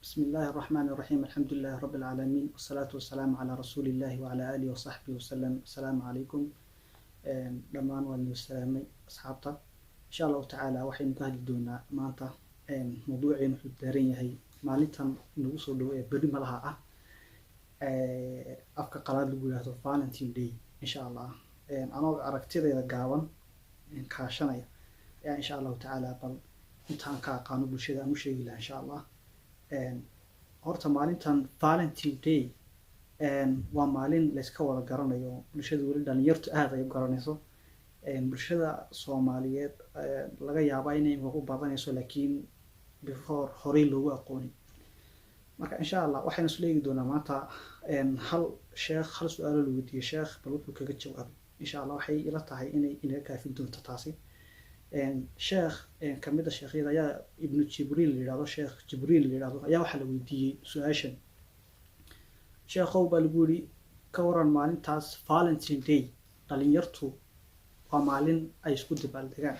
بسم الله الرحمن الرحيم، الحمد لله رب العالمين، والصلاة والسلام على رسول الله وعلى آله وصحبه وسلم. السلام عليكم dhammaan, waan idin salaamay asxaabta. Insha Allahu tacaala waxaynu ka hadli doonaa maanta, mawduuceenu wuxuu daaran yahay maalintan nagu soo dhowo ee berri malaha ah, afka qalaad lagu yihahdo Valentine Day. Insha Allah anoo aragtidayda gaaban kaashanaya ayaa insha Allahu tacaala bal intaan ka aqaano bulshada aan u sheegi lahaa insha Allah. Horta maalintan Valentine Day waa maalin layska wada garanayo bulshada, weli dhalinyartu aada ay u garanayso. Bulshada Soomaaliyeed laga yaabaa inay imika ku badanayso, laakiin before horey loogu aqoonin. Marka insha Allah waxaynu isla eegi doonaa maanta hal sheekh, hal su-aalo la weydiiyey sheekh, bal wuxuu kaga jawaabay. Insha Allah waxay ila tahay inay inaga kaafin doonto taasi. Sheekh kamid a sheekhyada ayaa Ibnu Jibriil la yidhahdo, Sheekh Jibriil la yidhahdo, ayaa waxaa la weydiiyey su-aashan: "Sheekhow," baa lagu yidhi, "ka waran maalintaas Valentine Day? Dhalinyartu waa maalin ay isku dabaaldegaan,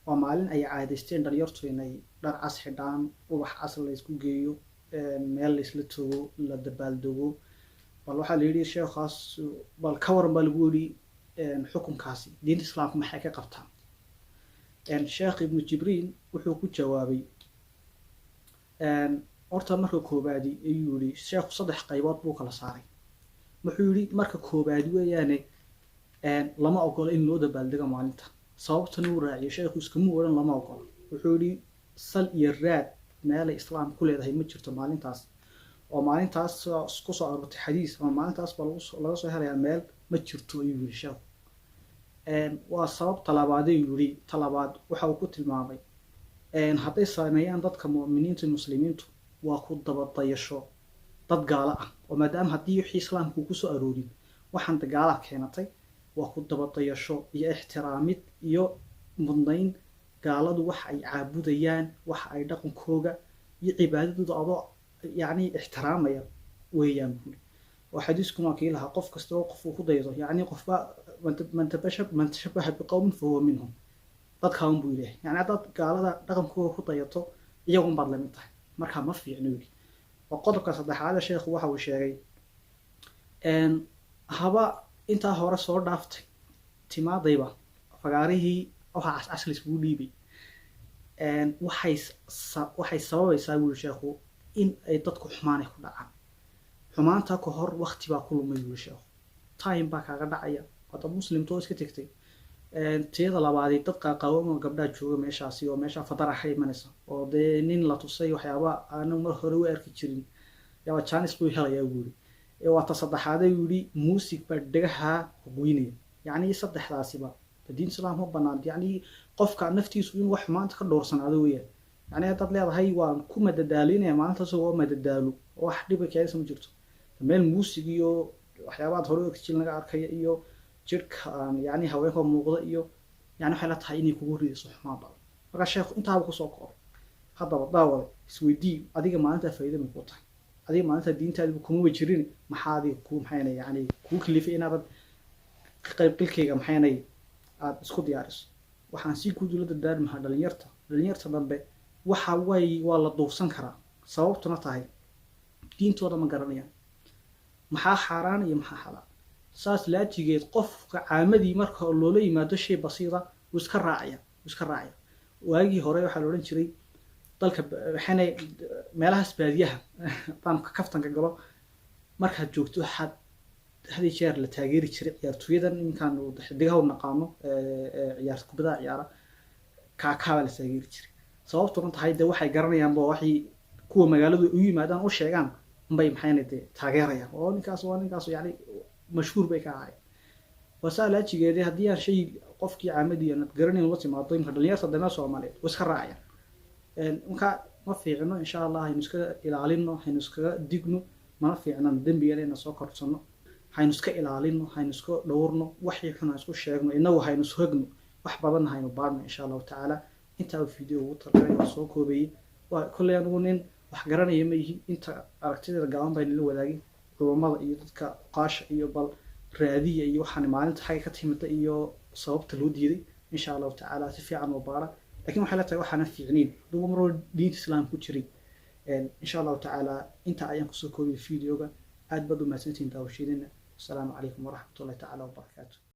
waa maalin ay caadaysteen dhalinyartu inay dhar cas xidhaan, ubax cas la isku geeyo, meel la isla tago, la dabaaldego." Bal waxaa la yidhi sheekhaas, bal ka waran baa lagu yidhi, xukunkaasi diinta Islaamka maxay ka qabtaan? Sheekh Ibnu Jibriil wuxuu ku jawaabay, horta marka koobaadi ayuu yihi sheekhu, saddex qaybood buu kala saaray. Wuxuu yihi, marka koobaadi weeyaane, lama ogola in loo dabaaldego maalinta. Sababtana uu raaciyay sheekhu, iskama odhan lama ogola. Wuxuu yihi, sal iyo raad meelay Islaam ku leedahay ma jirto maalintaas, oo maalintaas kusoo aroortay xadiis ama maalintaas baa laga soo helayaa meel ma jirto, ayuu yihi sheekhu. Waa sabab talabaadey yihi. Talabaad waxa uu ku tilmaamay, hadday sameeyaan dadka mu'miniinta muslimiintu, waa ku dabadayasho dad gaalo ah, oo maadaama haddii wixii Islaamku kusoo aroorin waxaan dagaalaad keenatay, waa ku dabadayasho iyo ixtiraamid iyo mudnayn gaaladu waxa ay caabudayaan, waxa ay dhaqankooga iyo cibaadadooda adoo yacni ixtiraamaya weeyaan buuri. Oo xadiiskuna waa kii lahaa qof kasta oo qof uu ku daydo, yacni qofba man tashabaha biqowmin fahuwa minhum, dadkaan buu leeyahay. Yani haddaad gaalada dhaqankooga ku dayato, iyagun baad lamid tahay, marka ma fiicno yidhi. Waa qodobka saddexaad. Sheekhu waxa uu sheegay, haba intaa hore soo dhaaftay timaadayba fagaarihii waxaa cascas laiskugu dhiibay, waxay sababaysaa buu yidhi sheekhu in ay dadku xumaanay ku dhacaan. Xumaanta ka hor wakti baa ku lumay, buu yidhi sheekhu, time baa kaaga dhacaya haddaad muslimtoo iska tegtay. Tiyada labaadi, dad qaaqaawama gabdhaha jooga meeshaasi oo meesha fadara ka imanaysa, oo dee nin la tusay waxyaaba aanu mar hore u arki jirin yaaba janis buu helayaa, buu yidhi. Waa ta saddexaade, yidhi, muusig baa dhegaha goynaya. Yacni saddexdaasiba diinta Islaamka ma banaan. Yacni qofka naftiisu inuu wax xumaanta ka dhowrsanaado weeyaan. Yacni haddaad leedahay waan ku madadaalinaya maalintaas, waa madadaalo oo wax dhiba keenaysa ma jirto. Meel muusig iyo waxyaabaad hore u arki jirin laga arkaya iyo jirka aan yacni haweenka muuqda iyo yani waxay la tahay inay kugu ridayso xumaan badan. Marka sheekhu intaaba kusoo koobay. Haddaba daawada isweydii, adiga maalintaa faa'iido may ku tahay? Adiga maalintaa diintaadiba kumaba jirin, maxaa adiga kuu maxaynay yani kuu kalifay inaadan ka qaybgalkayga maxaynay aada isku diyaariso? Waxaan si guud ula dardaarmahaa dhalinyarta dambe, waxa way waa la duufsan karaa, sababtuna tahay diintooda ma garanayaan maxaa xaaraan iyo maxaa xalaal. Saas laajigeed qofka caamadii marka loola yimaado shay basiida, wuu iska raacaya, wuu iska raacaya. Waagii hore waxaa la odhan jiray dalka waxaanay meelahaas baadiyaha, haddaan kaftanka galo, markaad joogto waxaad had iyo jeer la taageeri jiray ciyaartooyadan iminkaan xidigaha u naqaano, ciyaar kubadaha ciyaara, kaakaabaa la taageeri jiray. Sababtuna tahay dee waxay garanayaanba waxay kuwa magaaladu u yimaadaan u sheegaan unbay maxayna dee taageerayaan, oo ninkaas waa ninkaas, yani mashhuur bay ka ahaayeen. Wasaa laajigeedii haddii aan shay qofkii caamadii aanad garanayn ula timaado, imka dhalinyarta dambe Soomaaliyeed way iska raacayaan. Marka ma fiicno. Insha Allah haynu iska ilaalino, haynu iskaga digno. Mana fiicnan dembigana inaan soo korsano. Haynu iska ilaalino, haynu iska dhowrno, waxii xun aan isku sheegno, inagu haynu ishogno, wax badanna haynu baarno insha Allahu tacaala. Intaa video ugu talagalay waa soo koobayey. Waa kolley anigu nin wax garanaya ma yihi, inta aragtideeda gaaban baa nila wadaagay. Culummada iyo dadka uqaasha iyo bal raadiya iyo waxaan maalinta xagga ka timida iyo sababta loo diiday, insha Allahu tacaala si fiican oo baara. Lakin waxay la tahay waxaana fiicnayn hadduu mar walba diinta Islaamka ku jiray. Insha Allahu tacaala inta ayaan kusoo koobiyay videoga. Aad baad u mahadsantihiin daawashadiina. Wasalaamu calaykum waraxmatullahi tacaala wabarakaatu.